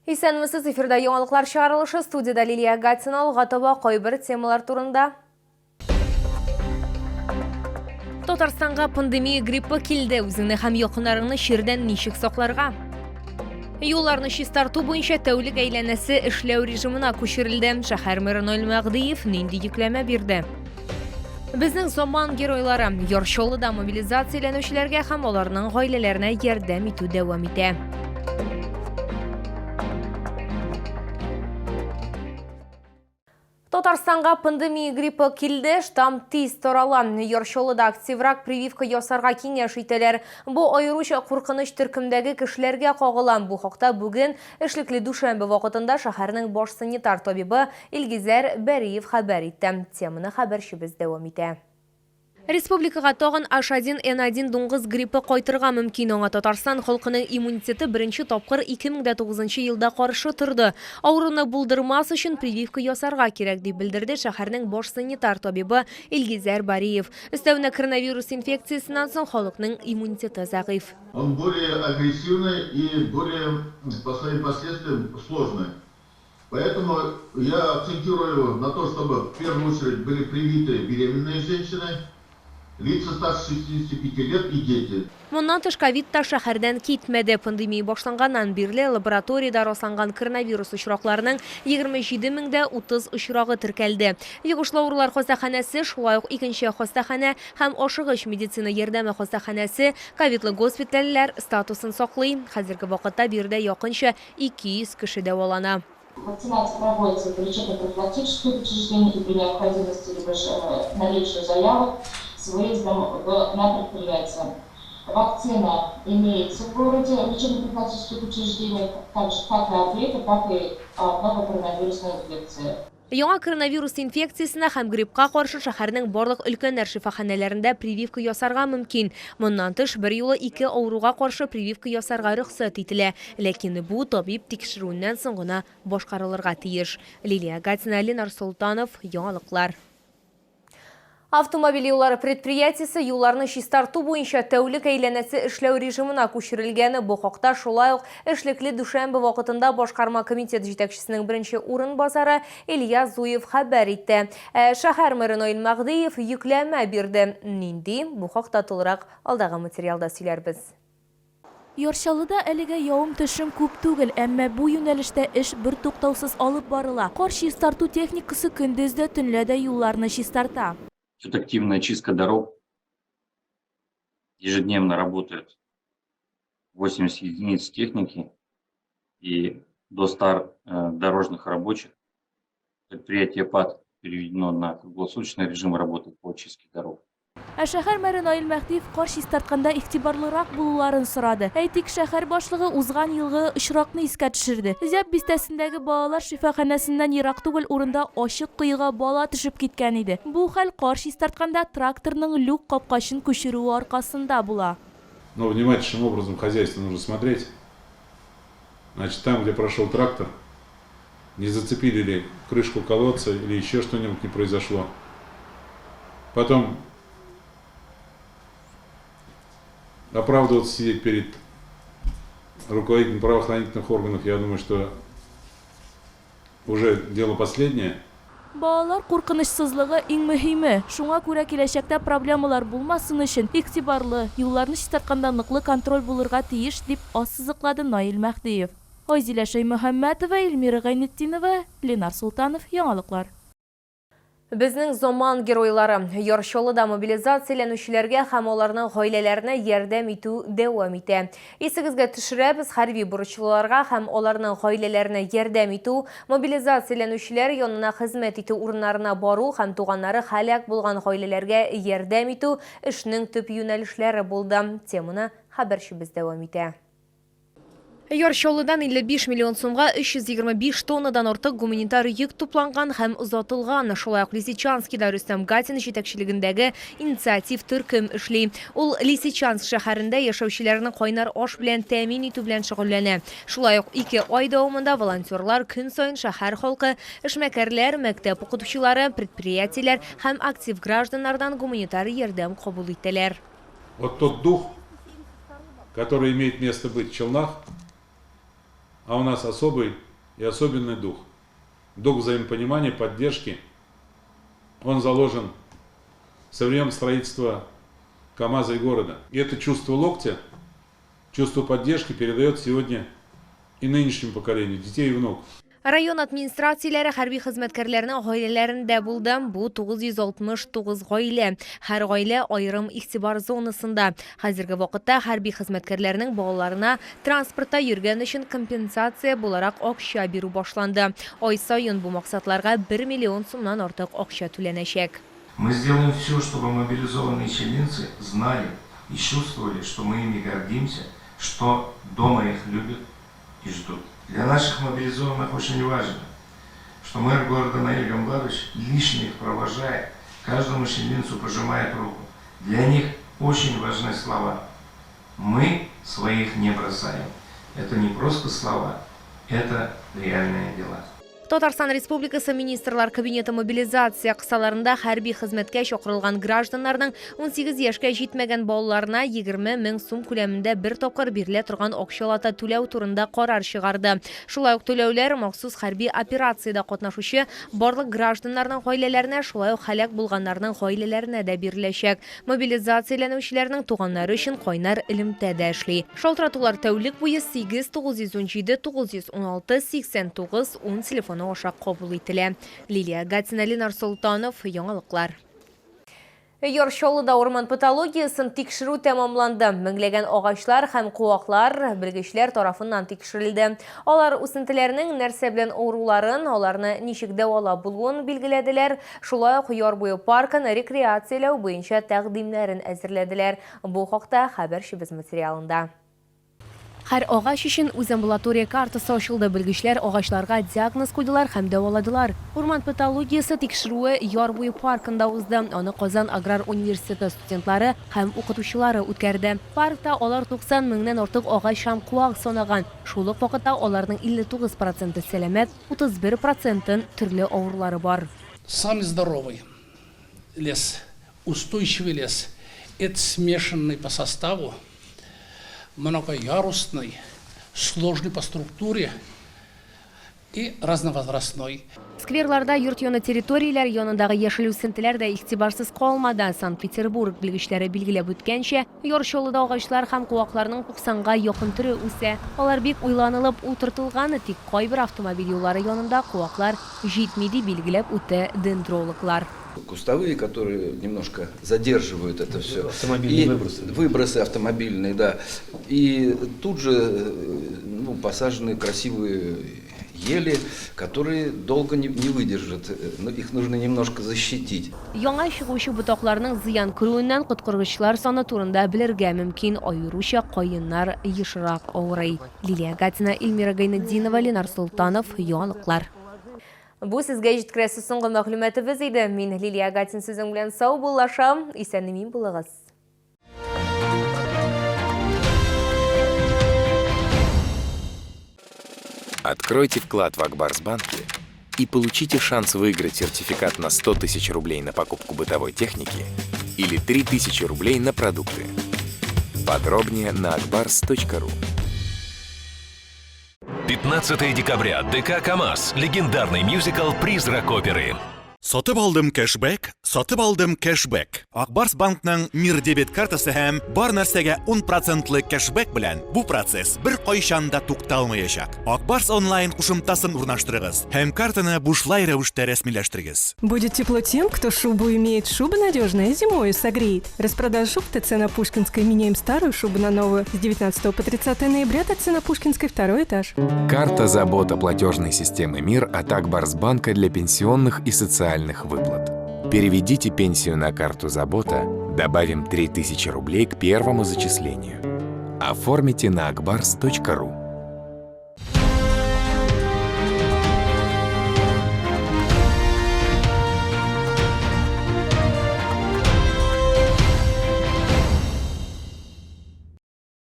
Исәнмесез, эфирда яңалыклар чыгарылышы, студиядә Лилия Гатина, алга таба кайбер темалар турында. Татарстанга пандемия гриппы килде, үзеңне һәм якыннарыңны чирдән ничек сакларга? Юлларны чистарту буенча тәүлек әйләнәсе эшләү режимына күчерелде. Шәһәр мэры Наил Мәгъдиев нинди йөкләмә бирде? Безнең заман геройлары Яр Чаллыда мобилизацияләнүчеләргә һәм аларның гаиләләренә ярдәм итү дәвам итә. Татарстанга пандемия гриппы килде, штамм тиз тарала. Яр Чаллыда активрак прививка ясарга киңәш итәләр. Бу аеруча куркыныч төркемдәге кешеләргә кагыла. Бу хакта бүген эшлекле дүшәмбе вакытында шәһәрнең баш санитар табибы Илгизәр Бәриев хәбәр итте. Теманы хәбәрчебез дәвам итә. Республикага тагын H1N1 дуңгыз гриппы кайтырга мөмкин. Аңа Татарстан халкының иммунитеты беренче тапкыр 2009 елда каршы торды. Авыруны булдырмас өчен прививка ясарга кирәк, дип белдерде шәһәрнең баш санитар табибы Илгизәр Бариев. Өстәвенә коронавирус инфекциясеннән соң халыкның иммунитеты зәгыйфь. Он более агрессивный и более по своим последствиям сложный. Поэтому я акцентирую на то, чтобы в первую очередь были привиты беременные женщины, лица старше 65 лет и дети. Моннан тыш, ковид та шәһәрдән китмәде. Пандемия башланганнан бирле лабораториядә расланган коронавирус очракларының 27 мең дә 30 очрагы теркәлде. Йогышлы авырулар хастаханәсе, шулай ук икенче хастаханә һәм ашыгыч медицина ярдәме хастаханәсе ковидлы госпитальләр статусын саклый. Хәзерге вакытта биредә якынча 200 кеше дәвалана. Вакцинация проводится в лечебно-профилактических учреждениях и при необходимости либо же наличии заявок с выездом в, на предприятие. Вакцина имеется в городе в лечебно-профилактических учреждениях, так же как и от гриппа, так и от новой коронавирусной инфекции. Яңа коронавирус инфекциясенә һәм гриппка каршы шәһәрнең барлык өлкәннәр шифаханәләрендә прививка ясарга мөмкин. Моннан тыш, берьюлы ике авыруга каршы прививка ясарга рөхсәт ителә. Ләкин бу табиб тикшерүеннән соң гына башкарылырга тиеш. Лилия Гатина, Ленар Солтанов, Яңалыклар. Автомобиль юллары предприятиесе юлларны чистарту буенча тәүлек әйләнәсе эшләү режимына күчерелгән. Бу хакта шулай ук эшлекле дүшәмбе вакытында башкарма комитет җитәкчесенең беренче урынбасары Илья Зуев хәбәр итте. Ә шәһәр мэры Наил Мәһдиев йөкләмә бирде. Нинди? Бу хакта тулырак алдагы материалда сөйләрбез. Яр Чаллыда әлегә явым-төшем күп түгел, әмма бу юнәлештә эш бертуктаусыз алып барыла. Кар чистарту техникасы көндез дә, төнлә дә юлларны чистарта. Идет активная чистка дорог. Ежедневно работает 80 единиц техники и до 100 дорожных рабочих. Предприятие ПАД переведено на круглосуточный режим работы по чистке дорог. Ә шәһәр мэры Наил Мәһдиев кар чистартканда игътибарлырак булуларын сорады. Әйтик, шәһәр башлыгы узган елгы очракны искә төшерде. Зяб бистәсендәге балалар шифаханәсеннән ерак түгел урында ачык коега бала төшеп киткән иде. Бу хәл кар чистартканда тракторның люк капкачын күчерүе аркасында була. Но внимательнейшим образом хозяйство нужно смотреть. Значит, там, где прошел трактор, не зацепили ли крышку колодца или еще что-нибудь не произошло. Потом оправдываться сидеть перед руководителем правоохранительных органов, я думаю, что уже дело последнее. Балалар куркынычсызлыгы иң мөһиме. Шуңа күрә киләчәктә проблемалар булмасын өчен игътибарлы, юлларны чистартканда ныклы контроль булырга тиеш, дип ассызыклады Наил Мәһдиев. Айзилә Шәймөхәммәтова, Эльмира Гайнетдинова, Ленар Солтанов, Яңалыклар. Безнең заман геройлары. Яр Чаллыда мобилизацияләнүчеләргә һәм аларның гаиләләренә ярдәм итү дәвам итә. Исегезгә төшерәбез, хәрби бурычлыларга һәм аларның гаиләләренә ярдәм итү, мобилизацияләнүчеләр янына хезмәт итү урыннарына бару һәм туганнары һәлак булган гаиләләргә ярдәм итү эшнең төп юнәлешләре булды. Теманы хәбәрчебез дәвам итә. Яр Чаллыдан 55 миллион сумга 325 тоннадан артык гуманитар йөк тупланган һәм озатылган. Шулай ук Лисичанскида Рөстәм Гатин җитәкчелегендәге инициатив төркем эшли. Ул Лисичанск шәһәрендә яшәүчеләрне кайнар аш белән тәэмин итү белән шөгыльләнә. Шулай ук ике ай дәвамында волонтерлар көн саен шәһәр халкы, эшмәкәрләр, мәктәп укытучылары, предприятиеләр һәм актив гражданнардан гуманитар ярдәм кабул итәләр. Вот тот дух, который имеет место быть в Челнах, А у нас особый и особенный дух. Дух взаимопонимания, поддержки. Он заложен со времен строительства КАМАЗа и города. И это чувство локтя, чувство поддержки передает сегодня и нынешнему поколению, детей и внуков. Район администрацияләре хәрби хезмәткәрләрнең гаиләләрендә булды. Бу 969 гаилә. Һәр гаилә аерым игътибар зонасында. Хәзерге вакытта хәрби хезмәткәрләрнең балаларына транспортта йөргән өчен компенсация буларак акча бирү башланды. Ай саен бу максатларга 1 миллион сумнан артык акча түләнәчәк. Мы сделаем все, чтобы мобилизованные челнинцы знали и чувствовали, что мы ими гордимся, что дома их любят и ждут. Для наших мобилизованных очень важно, что мэр города Наиль Гамлатович лично их провожает, каждому челнинцу пожимает руку. Для них очень важны слова «Мы своих не бросаем». Это не просто слова, это реальные дела. Татарстан Республикасы Министрлар Кабинеты мобилизация кысаларында хәрби хезмәткә чакырылган гражданнарның 18 яшькә җитмәгән балаларына 20 мең сум күләмендә бер тапкыр бирелә торган акчалата түләү турында карар чыгарды. Шулай ук түләүләр махсус хәрби операциядә катнашучы барлык гражданнарның гаиләләренә, шулай ук һәлак булганнарның гаиләләренә дә биреләчәк. Мобилизацияләнүчеләрнең туганнары өчен кайнар элемтә дә эшли. Шалтыратулар тәүлек буе 8 917 916 89 10 телефоны аша кабул ителә. Лилия Гатина, Ленар Солтанов, Яңалыклар. Яр Чаллыда урман патологиясен тикшерү тәмамланды. Меңләгән агачлар һәм куаклар белгечләр тарафыннан тикшерелде. Алар үсентеләрнең нәрсә белән авыруларын, аларны ничек дәвалап булуын билгеләделәр. Шулай ук яр буе паркын рекреацияләү буенча тәкъдимнәрен әзерләделәр. Бу хакта хәбәрчебез материалында. Һәр агач өчен үз амбулатория картасы ачылды. Белгечләр агачларга диагноз куйдылар һәм дәваладылар. Урман патологиясе тикшерүе Яр буе паркында узды. Аны Казан аграр университеты студентлары һәм укытучылары үткәрде. Паркта алар 90 меңнән артык агач һәм куак санаган. Шул ук вакытта аларның 59 проценты сәламәт, 31 процентын төрле авырулары бар. Самый здоровый лес, устойчивый лес – это смешанный по составу, многоярусный, сложный по структуре и разновозрастной. Скверларда йорт яны территорияләр янындагы яшел үсентеләр дә игътибарсыз калмады. Санкт-Петербург белгечләре билгеләп үткәнчә, Яр Чаллыда агачлар һәм куакларның 90 га якын төре үсә. Алар бик уйланылып утыртылган, тик кайбер автомобиль юллары янында куаклар җитми, дип билгеләп үтте дендрологлар. Кустовые, которые немножко задерживают это все. Автомобильные И выбросы. Выбросы автомобильные, да. И тут же ну, посажены красивые ели, которые долго не выдержат. Но их нужно немножко защитить. Яңа чыгучы ботакларның зыян күрүеннән коткаргычлар саны турында белергә мөмкин, аеруча каеннар ешрак авырый. Лилия Гатина, Эльмира Гайнетдинова, Ленар Солтанов, Яңалыклар. Бу сезгә җиткерәсе соңгы мәгълүматыбыз иде. Мин Лилия Гатин сезнең белән саубуллашам. Исән-имин булыгыз. Откройте вклад в Ак Барс Банке и получите шанс выиграть сертификат на 100 тысяч рублей на покупку бытовой техники или 3000 рублей на продукты. Подробнее на akbars.ru. 15 декабря. ДК «КамАЗ». Легендарный мюзикл «Призрак оперы». Сатып алдым кэшбэк, сатып алдым кэшбэк. Ак Барс банкның Мир дебет картасы һәм бар нәрсәгә 10 процентлы кэшбэк белән бу процесс бер кайчан да тукталмаячак. Ак Барс онлайн кушымтасын урнаштырыгыз һәм картаны бушлай рәвештә рәсмиләштерегез. Будет тепло тем, кто шубу имеет. Шуба надежная, зимою согреет. Распродажа шуб ТЦ на Пушкинской. Меняем старую шубу на новую. С 19 по 30 ноября ТЦ на Пушкинской, второй этаж. Карта «Забота» платежной системы МИР от Ак Барс Банка для пенсионных и социальных выплат. Переведите пенсию на карту «Забота», добавим 3000 рублей к первому зачислению. Оформите на akbars.ru.